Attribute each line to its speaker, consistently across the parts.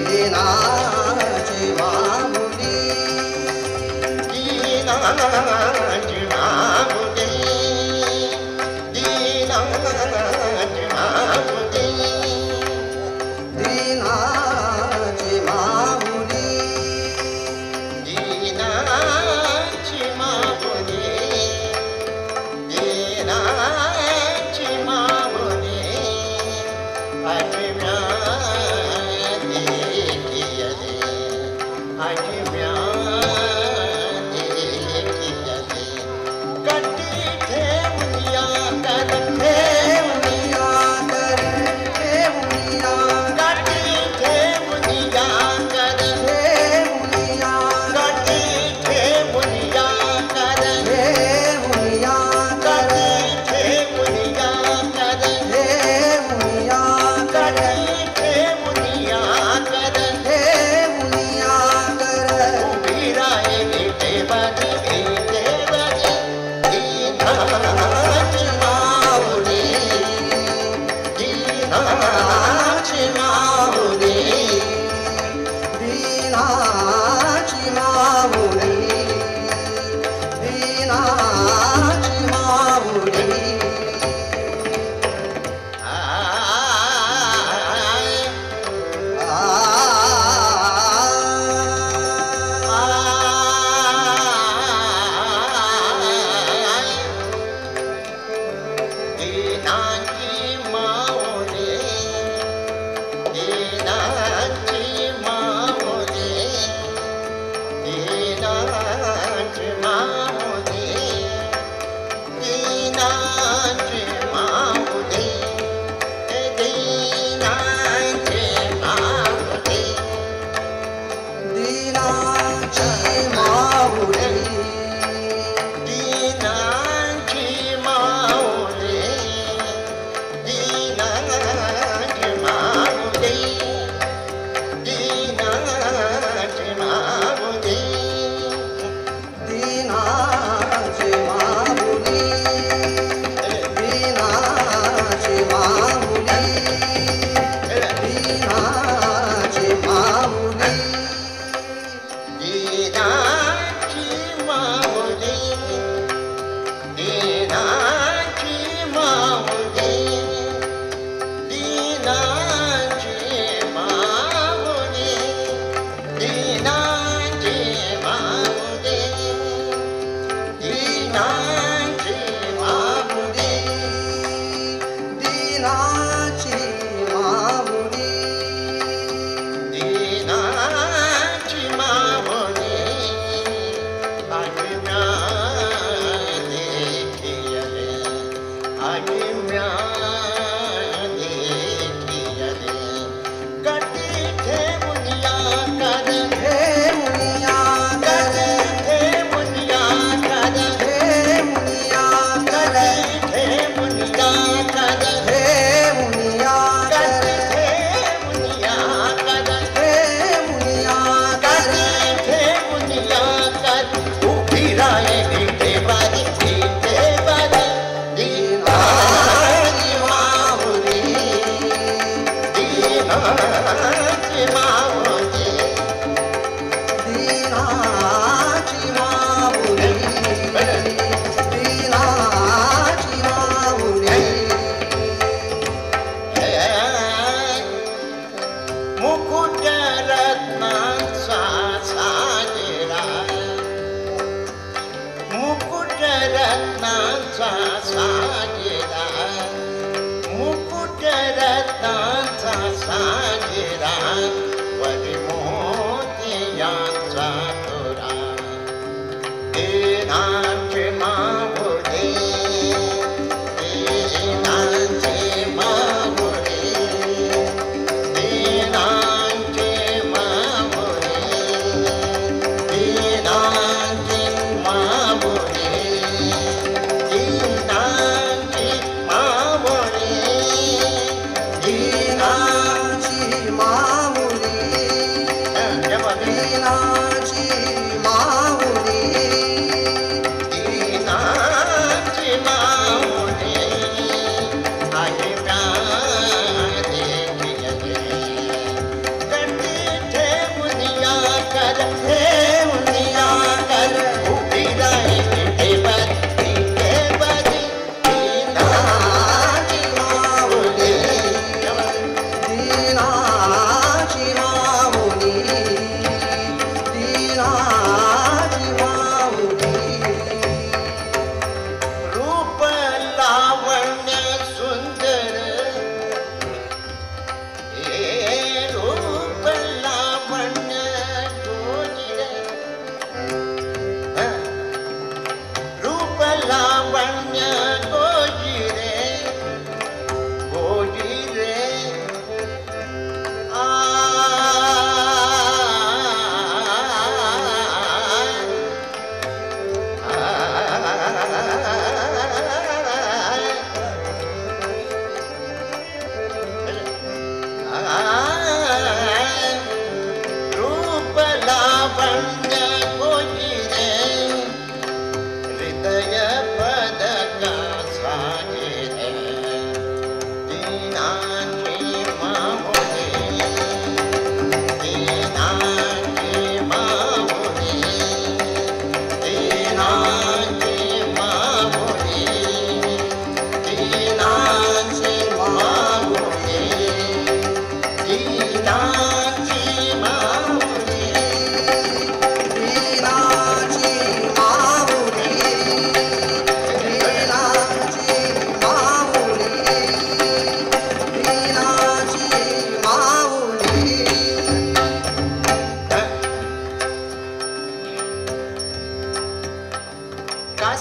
Speaker 1: दीनाची माऊली,
Speaker 2: दीनाची माऊली, दीनाची माऊली,
Speaker 1: दीनाची माऊली,
Speaker 2: दीनाची माऊली, दीनाची माऊली, आठव्या देखियले, आठव्या देखियले, कटी ठेवनिया कर,
Speaker 1: ठेवनिया कर, ठेवनिया,
Speaker 2: कटी ठेवनिया कर,
Speaker 1: ठेवनिया,
Speaker 2: कटी ठेवनिया कर,
Speaker 1: ठेवनिया कर,
Speaker 2: कटी ठेवनिया कर,
Speaker 1: ठेवनिया कर,
Speaker 2: कटी ठेवनिया कर,
Speaker 1: ठेवनिया कर,
Speaker 2: उभी राहिली देवाची देवाची, दीनाची माऊली, दीनाची माऊली,
Speaker 1: दीनाची माऊली, दीनाची माऊली.
Speaker 2: I
Speaker 1: आ
Speaker 2: दीनाची माऊली, दीनाची माऊली, दीनाची माऊली, दीनाची माऊली, दीनाची माऊली,
Speaker 1: दीनाची माऊली,
Speaker 2: दीनाची माऊली, दीनाची माऊली, दीनाची माऊली,
Speaker 1: दीनाची माऊली, दीनाची माऊली, दीनाची माऊली,
Speaker 2: दीनाची माऊली, दीनाची माऊली, दीनाची माऊली, दीनाची माऊली, दीनाची माऊली,
Speaker 1: दीनाची माऊली,
Speaker 2: दीनाची माऊली, आठव्या देखियले, आठव्या देखियले, कटी ठेवनिया कर,
Speaker 1: ठेवनिया कर,
Speaker 2: कटी ठेवनिया कर,
Speaker 1: ठेवनिया कर,
Speaker 2: कटी ठेवनिया कर,
Speaker 1: ठेवनिया कर,
Speaker 2: कटी ठेवनिया कर,
Speaker 1: ठेवनिया कर,
Speaker 2: कटी ठेवनिया कर, उभी राहिली देवारी देवारी, दीनाची माऊली, दीनाची माऊली,
Speaker 1: दीनाची माऊली, दीनाची माऊली.
Speaker 2: मुकुट रत्नांचा साजेरा, मुकुट रत्नांचा साजेरा, मुकुट रत्नांचा साजेरा, वरी मोतियांचा तुरा, दीनाची माऊली, दीनाची माऊली, दीनाची माऊली, दीनाची माऊली, दीनाची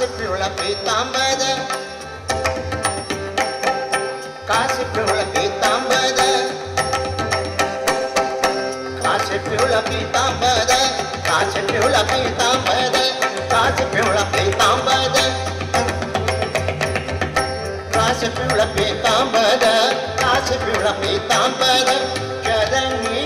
Speaker 2: पिवळा पीतांबर, कास पिवळा पीतांबर, कास पिवळा पीतांबर, कास पिवळा पीतांबर, कास पिवळा पीतांबर, कास पिवळा पीतांबर, कास पिवळा पीतांबर, चरणी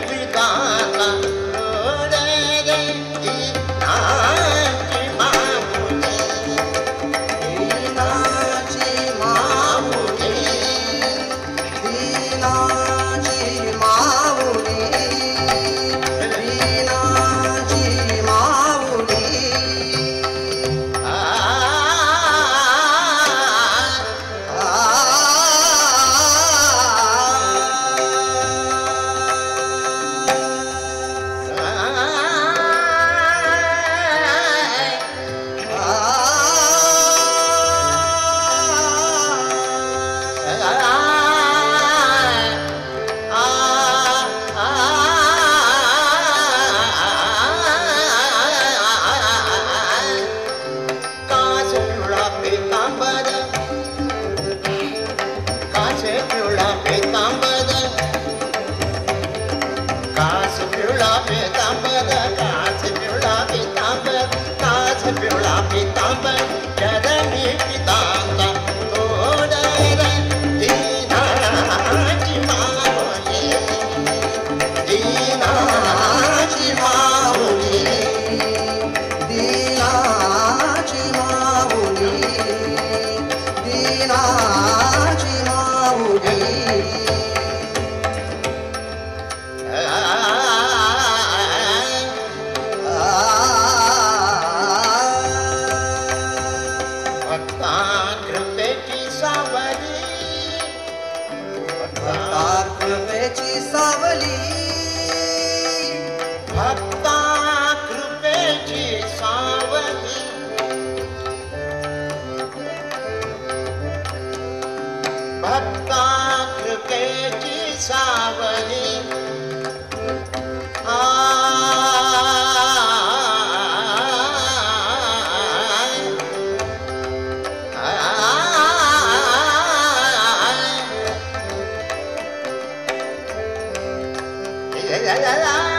Speaker 2: विदाता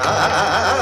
Speaker 1: Ah.